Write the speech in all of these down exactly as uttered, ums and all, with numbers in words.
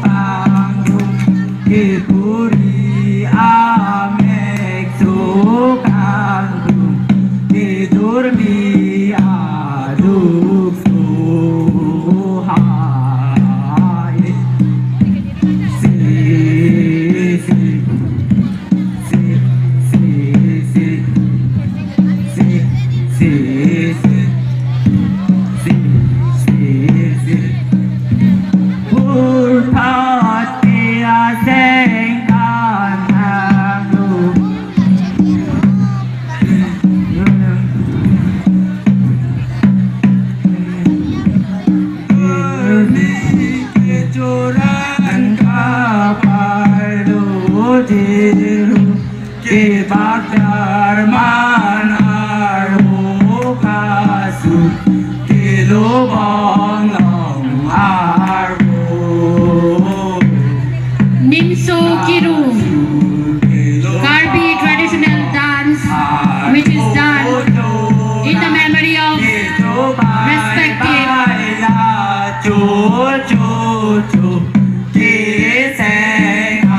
Kangdung kepuri amek so kangdung kedurmi aduk so hai. Si, si. Si, si, si. Si, si, si. Si, si, si. Purthat ke aseng kanang lo. Kami kecurangan kapal do jiru. Kebak darman arvo kasu, kelobong long arvo. Nimso Kiru, Karbi traditional dance, which is done in the memory of respected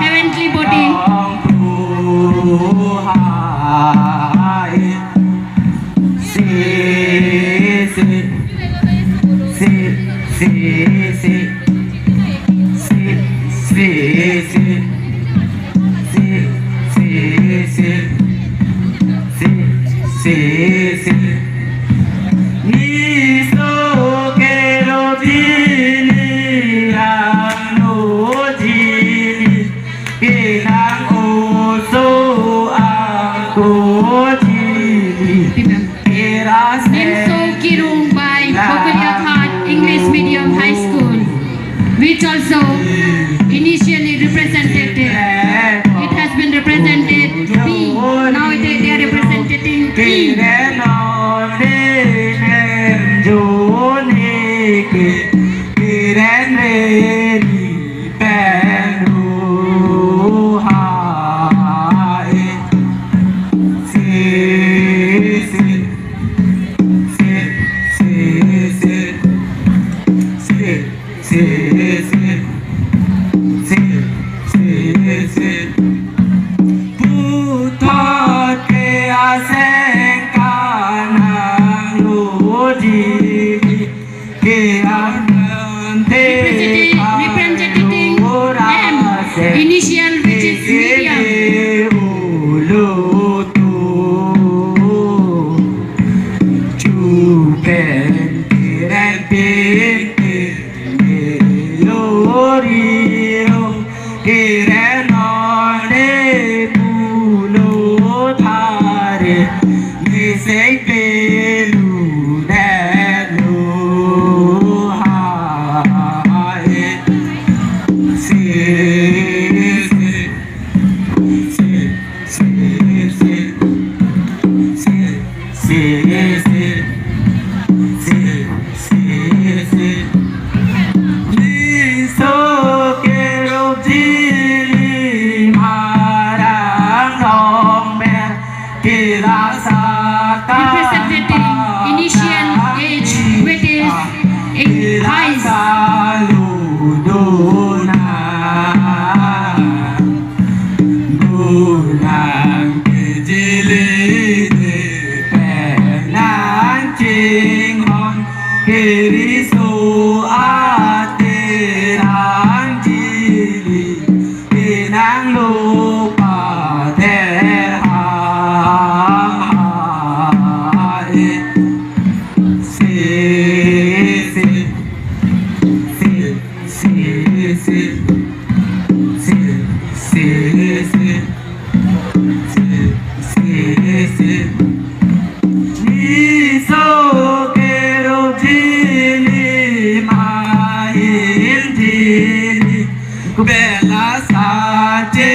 Heavenly body. Si, si, si. Niso kero jili, angno jili, kenang oso angko jili. Kera Nimso Kirung by Bokolia Ghat English Medium High School, which also initially represented, it has been represented B. Now they, they are representing E. Si, si, si, si, si, si, si, si, si, si, si, si. Puthot ke aseng kanang lo jili. Representing, representing M, initial which is medium. Keren non de pulo thare, niseng pelu det lo hai. Si, si, si, si, si, si. Si, si, si, si, si. Niso kero jili marang dong ber, kelasa representing initial H, which is in high. Kelasa ludona. Gunang kejili de pen nangchinghon, keriso ate nangchili, kenang lo pader ham hai. Si, si, si. Si, si, si, si, si, si. Si, si, si. Niso kero jili, mahin jili, bela sache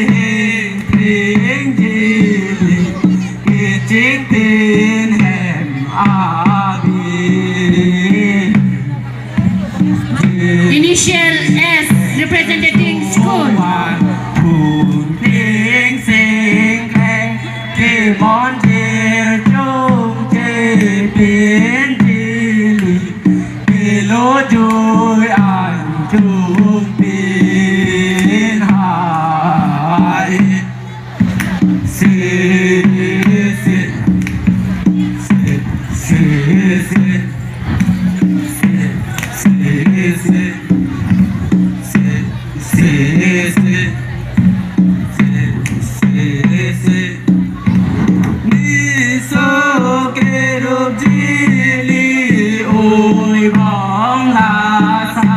heng pring jili, kechingtin hem abi. Initial S representing school. Phun ping sing keng, kemon jir chung che pin jili, kelo jui an chung. Pin hai. Si, si, si, si, si, si, si, si, si, si, si, si, si. Niso kerupji li oi bong lasa,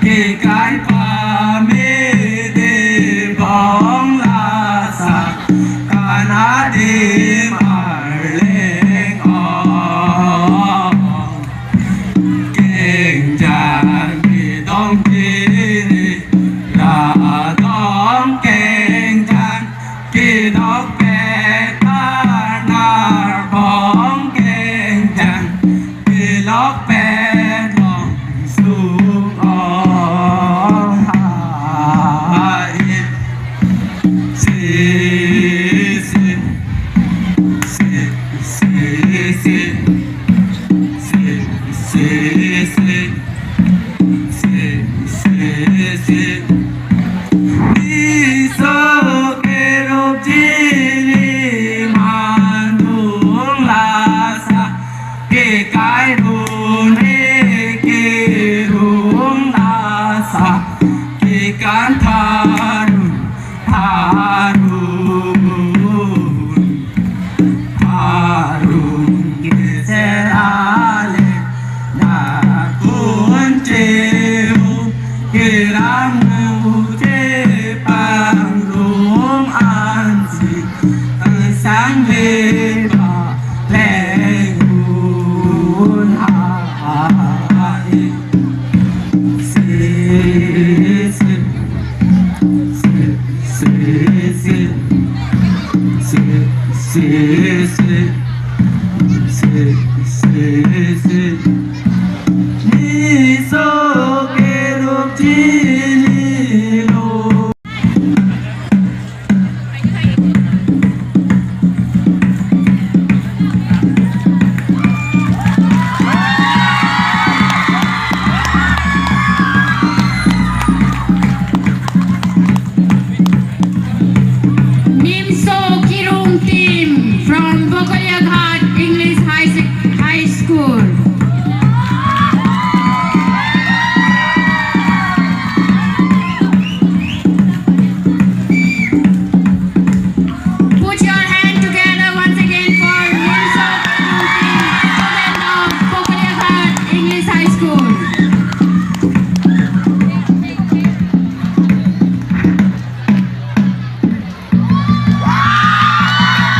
kekan pamede bong lasa, kan adim arleng ong. Kengjan kedong kiri, la dong kengjan, kedok pet panar bong kengjan, kelok pet long sung ong hai. Si, si, si, si, si, si, si, si, si, si, si. Niso kerupji li mandung lasa, kekai rune kerung lasa, kekan tharun, tharun, tharun keser ale, nakun cheu kerang